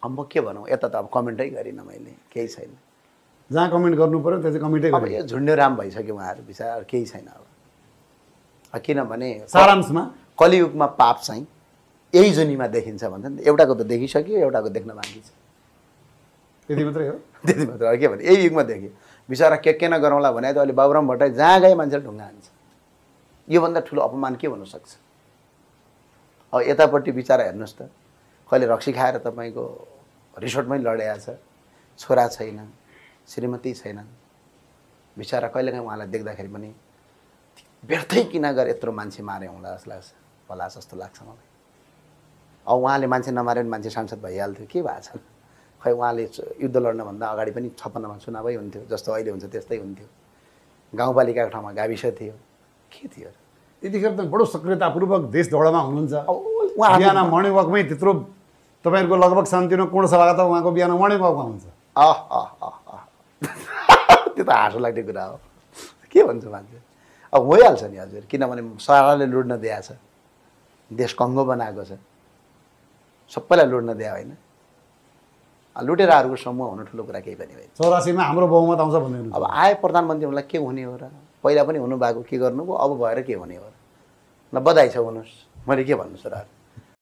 अब म के भनौँ, यता त अब कमेन्टै गरिनँ मैले, केही छैन। जहाँ कमेन्ट गर्नु पर्यो त्यो चाहिँ कमेन्टै अब गर्नु। यो झुन्ड्यो राम भइसक्यो उहाँहरू विचार, केही छैन अब। किनभने सारांशमा कलियुगमा पाप चाहिँ यही जुनीमा देखिन्छ भन्छ नि, एउटाको त देखिसक्यो, एउटाको देख्न बाँकी छ। त्यति मात्रै हो। त्यति मात्र हो। के भने यही युगमा देखियो बिचरा के नगरौँला भने त अहिले बाबुराम भट्टराई जहाँ गए मान्छेले ढुङ्गा हान्छ। योभन्दा ठुलो अपमान के हुनसक्छ? अब यतापट्टि बिचरा हेर्नुहोस् त, कहिले रक्सी खाएर तपाईँको रिसोर्टमै लडेको छ, छोरा छैन, श्रीमती छैन, बिचरा कहिलेकाहीँ उहाँलाई देख्दाखेरि पनि व्यर्थै किन गएर यत्रो मान्छे मारे होला जस्तो लाग्छ, होला जस्तो लाग्छ मलाई। अब उहाँले मान्छे नमारे पनि मान्छे सांसद भइहाल्थ्यो, के भएको छ? खै उहाँले युद्ध लड्नभन्दा अगाडि पनि 56मा चुनावै हुन्थ्यो, जस्तो अहिले हुन्छ त्यस्तै हुन्थ्यो। गाउँपालिकाको ठाउँमा गाविस थियो, के थियो? यतिखेर त बडो सक्रियतापूर्वक देश दौडमा हुनुहुन्छ। उहाँ बिहान मर्निङ वाकमै त्यत्रो तपाईँहरूको लगभग शान्तिनो पूर्ण सभा त उहाँको बिहान मर्निङ वाकमा हुन्छ। त्यो त हाँसो लाग्ने कुरा हो, के भन्छ मान्छे? अब भइहाल्छ नि हजुर, किनभने सरकारले लुट्न दिएको छ, देश कङ्गो बनाएको छ, सबैलाई लुट्न दिए होइन। लुटेराहरूको समूह हुनु ठुलो कुरा केही पनि होइन। 84मा हाम्रो बहुमत आउँछ भन्दै हुनुहुन्छ। अब आए प्रधानमन्त्री हुनुलाई के हुने हो र? पहिला पनि हुनुभएको, के गर्नुभयो, अब भएर के हुने हो र? ल बधाई छ हुनुहोस्, मैले के भन्नु सर।